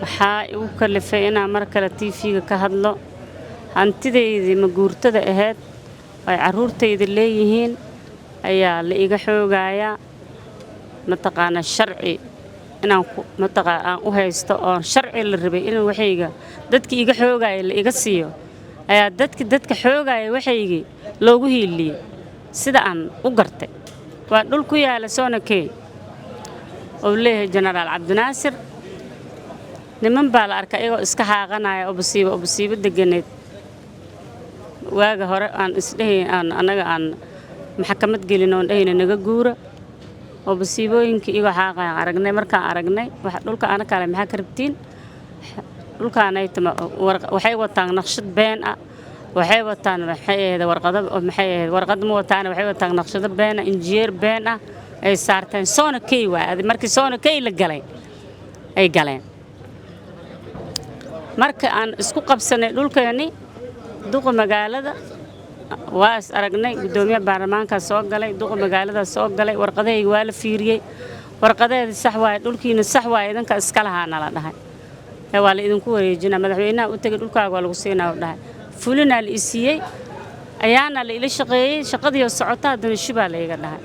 Waxaa igu kalifay inaan mar kale TV-ga ka hadlo hantidaydii maguurtada ahayd ay carruurtayda leeyihiin ayaa la iga xoogayaa. Mataqaanaa, sharci inaan mataqaa aan u haysto oon sharci la rabay in waxayga dadkii iga xoogaya la iga siiyo, ayaa dadki dadka xoogaya waxaygii loogu hiiliyey. Sida aan u gartay, waa dhul ku yaala Soonakey oo leeyahay Jenaraal Cabdinaasir. Niman baa la arkaa iyagoo iska xaaqanaya oo basiibo oo basiibo deganeed. Waaga hore aan isdhehay aan annaga aan maxkamad gelin oon dhehayna naga guura oo basiibooyinkii iyagoo xaaqayaan aragnay. Markaan aragnay waxa dhulka ana kale, maxaa ka rabtiin dhulkaanaytama? Waxay wataan naqshad been ah. Waxay wataan, maxay ahayd, warqado, maxay ahayd, warqad ma wataan. Waxay wataan naqshado been ah, injineer been ah ay saarteen. Soona key waay. Markii Soona key la galay ay galeen. Marka aan isku qabsanay dhulkeeni, duqa magaalada waa is aragnay, guddoomiyaha baarlamaankaa soo galay, duqa magaalada soo galay. Warqadahayga waa la fiiriyey. Warqadaheedi sax waaye, dhulkiina sax waaye, idinka iska lahaa nala dhahay. Ee waa la idinku wareejinaa. Madaxweynaha u tegay, dhulkaaga waa lagu siinaa u dhahay. Fulinaa la i siiyey, ayaana la ila shaqeeyey. Shaqadiioo socota haddana shibaa la iga dhahay.